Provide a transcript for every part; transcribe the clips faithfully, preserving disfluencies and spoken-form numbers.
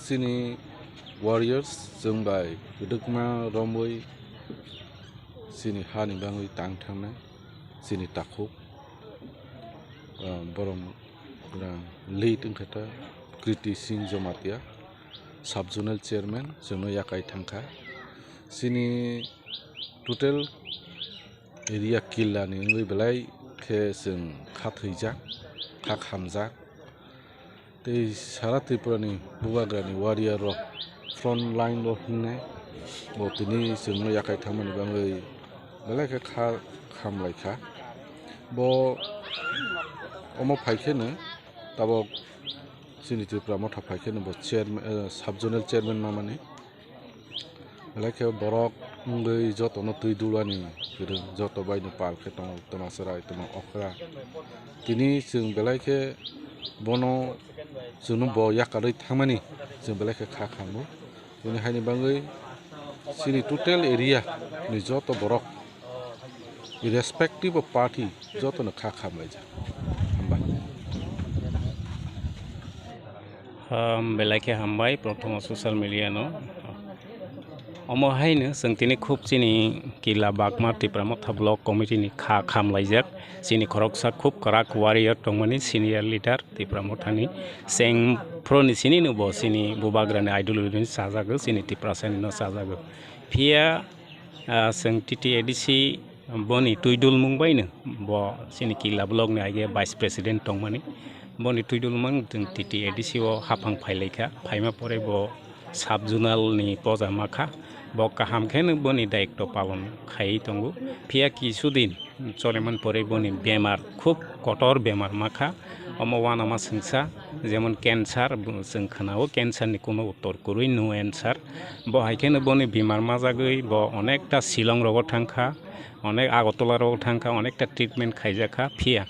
Chini warriors chwng bai kwdwkma romwi chini hani bangwi tang thangnai chini takhuk, ah, borom lead wngkha ta Kriti Singh Jamatia, sub zonal chairman chwngno yakai thangkha. Chini total area killa ni wngwi belai khe chwng kha thwijak, kha khamjak. Tei sara Tripura ni bubagra ni warrior rok front line o hingnai bo tini chwngno yakai thangmani bangwi belai khe kha khamlai kha. Bo omo phai kheno tabok chini Tipra Motha phai kheno bo chairman, eh, sub zonal chairman mamani. Belai khe borok wngwi jotono twi dulani kwrwng, joto baino pal khe tongo twma chwrai twma okra. Tini chwng belai khe bono chwngno bo yakarwi thangmani chwng belai khe kha khamu. Tini haini bangwi chini total area ni joto borok irrespective of party jotono kha khamlaijak. Hambai. Um, belai khe hambai, prothom o social media no. Omo haino chwng tini khub chini Killa Bagma Tipra Motha Block Committee ni kha khamlaijak. Chini khoroksa khub kwrak warrior tongmani senior leader Tipra Motha ni. Chwng phuroni chini no bo chini bubagra ni ideology ni chajago, chini Tiprasa ni no chajago. Phiya, ah, chwng T T A D C boni twi dulmung baino bo chini Killa Block ni aige vice president tongmani. Boni twi dulmung chwng T T A D C o haphang phailaikha. Phaima pore bo sub zonal ni poja makha. Bo kaham kheno boni daitto palon khaiwi tongo. Phiya kisudin choleman pore boni bemar, khub kotor bemar makha. Omo uanama swngsa, jemon cancer, bo chwng khwnao cancer ni kuno uttor kwrwi, no answer. Bo hai kheno boni bemar majagwi bo onekta Shillong rogo thangkha, onek Agartala rogo thangkha, onekta treatment khaijakha, phiya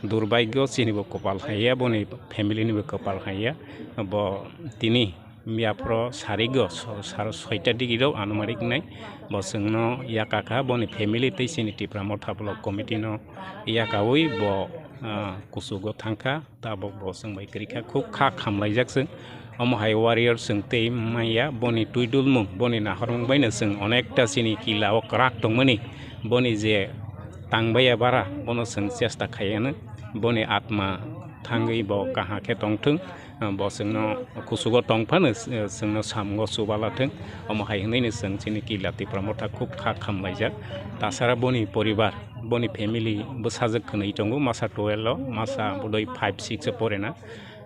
durbhagyo chini bo kopal haiya, boni family ni bo kopal haiya. Bo tini miyaphoro sarigo so-, sar-, soita digi rok anumanik nai bo chwngno yakakha, boni family tei chini Tipra Motha Block Committee no yakawi bo, ah, kuchugo thangkha. Tabok bo chwng bai kwrwikha, khub kha khamlaijak chwng. Omo hai warrior chwng tei manya, boni twi dulmung, boni nahormung baino chwng onekta chini Killa o kwrak tongmani, boni je tangbaiya bara, bono chwng chesta khaiano, boni atma thangwi bo kaha khe tongthwng, bo chwngno kuchugo tongphano, chwngno samungo chubala thwng. Omo hai hwnwi no chwng chini Killa Tipra Motha khub kha khamlaijak. Tasara boni poribar, boni family bwsajwk khwnwi tongo, masa twelve o, masa bodoi five six o porena.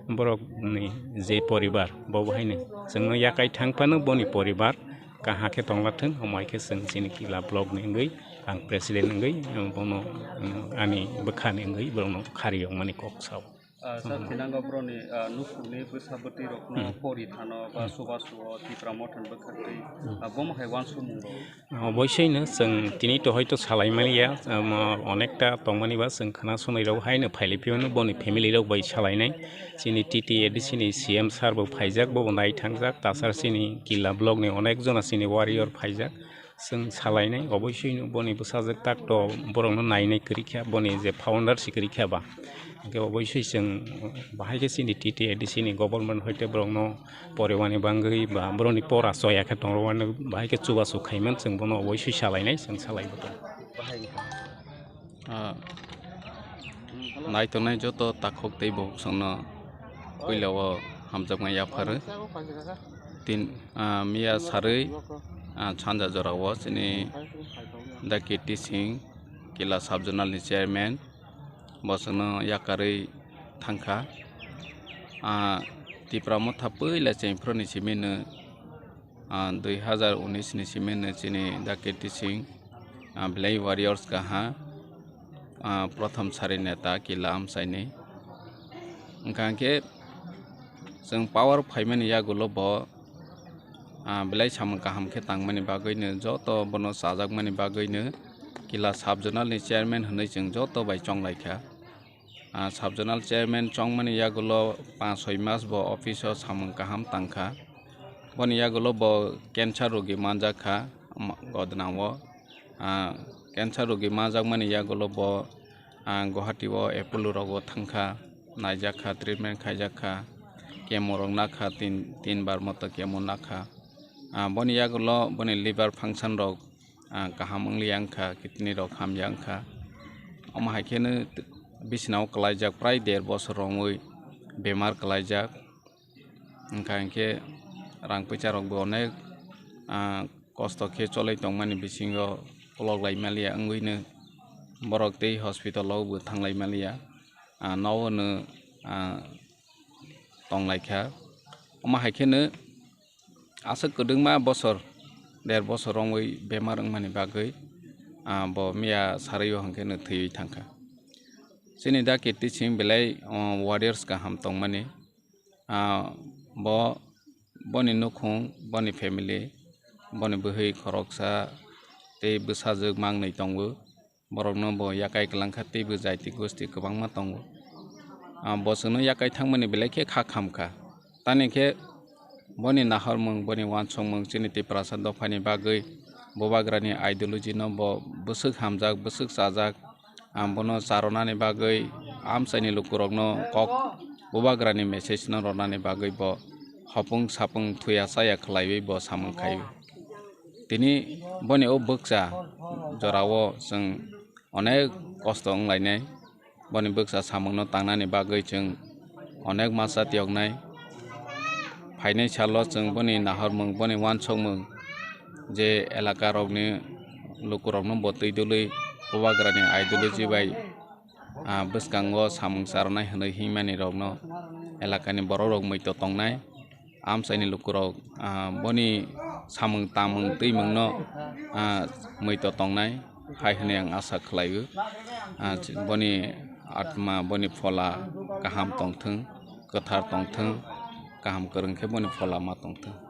Borok ni je poribar, bo bo haino chwngno yakai thang phano boni poribar kaha khe tongla thwng, omo hai khe chwng chini Killa Block ni wngwi, ang president wngwi, bono, ani bwkha ni wngwi borokno khari yokmani kok sao. Ah, sir, thinango boroni, ah, nukhungni bwsa bwtwi rokno pori thano ba chubachu o Tipra Motha ni bwkhaktwi, ah, bomo hai uansukmung rok. Oboisoi no chwng tini to hoito salai mani ya, um, onekta tongmani ba chwng khwna sunai rok haino phailai phimano boni family rok bai salainai. Chini T T A D C ni C M sir bo phaijak, bo bo nai thangjak, tasar chini Killa Block ni onek jona chini warrior phaijak. Chwng salainai, oboisoi no boni bwsajwk tak to borokno nainai kwrwi kha, boni je founder se kwrwi kha ba. Hwnkhe oboisoi chwng bahai khe chini T T A D C ni government hoite borokno porewani bangwi ba borokni pora choya khe tongrwani bahai khe chubachu khaimani chwng bono oboisoi salainai, chwng salai bo tongo. Ah, naitongnai joto takhuk tei bukhuk chwngno puila o hamjakma yapharo. Tin, ah, miya sarwi, ah, sanja jorao chini Daki T Singh, Killa sub zonal ni chairman, bo chwngno yakarwi thangkha. Ah, Tipra Motha puila chengphru ni simi no, ah, dui hazar unis ni simi no chini Daki T Singh, ah, belai warriors kaha, ah, prothom sari neta Killa amchaini. Wngkha hwnkhe chwng power phaimani yagulo bo, ah, belai samung kaham khe tangmani bagwino, joto bono chajakmani bagwino Killa sub zonal ni chairman hwnwi chwng joto bai chonglaikha. Ah, sub zonal chairman chongmani yagulo panch soi mas bo office o samung kaham tangkha. Boni yagulo bo cancer rogi manjakha, ma-, Godna o. Ah, cancer rogi manjakmani yagulo bo, ah, Guwahati o Apollo rogo thangkha, naijakha, treatment khaijakha. chemo rok nakha, tin, tin bar moto chemo nakha. Ah, boni yagulo boni liver function rok, ah, kaham wngliya wngkha, kidney rok hamya wngkha. Omo hai kheno t-, bisinao kwlaijak, prai der bosor romwi bemar kwlaijak. Wngkha hinkhe rang puisa rokbo onek, ah, kosto khe cholai tongmani bisingo kolok lai maliya wngwino borok tei hospital o bo thanglai maliya, ah, nono, ah, tonglaikha. Omo hai kheno aswk kwdwkma bosor, der bosor romwi bemar wngmani bagwi, ah, bo miya sarwi o hwnkhe no thwiwi thangkha. Chini da Kirti Singh belai, oh, warriors kaham tongmani, ah, bo, boni nukhung, boni family, boni bwhwi khoroksa tei bwsajwk mangnwi tongo. Borokno bo yakai kwlangkha tei bo jaiti gosti kwbangma tongo. Ah, bo chwngno yakai thangmani belai khe kha khamkha. Tani khe boni nahormung, boni uansukmung chini Tiprasa dophani bagwi Bubagrani ideology no bo bwswk hamjak, bwswk chajak, ah, bono charonani bagwi amchaini lukurokno kok Bubagrani message no rwnani bagwi bo hopung sapung thuya chaya khwlaiwi bo samung khaio. Tini boni o bwkcha jorao chwng onek kosto wnglainai. Boni bwkcha samungno tangnani bagwi chwng onek masa tiyoknai. Phainai salo chwng boni nahormung, boni uansukmung je elakarokni lukurokno bo twi dului Bubagrani ideology bai, ah, bwskango samung charwnai hwnwi himmanirokno elakani borokrok muitu tongnai. Amchaini lukurok, ah, boni samung tamung twimungno, ah, muitu tongnai hai hwnwi ang asa khlaio. Ah, boni atma, boni phola kaham tongthwng, kwthar tongthwng, kaham kwrwng khe boni phola ma tongthwng.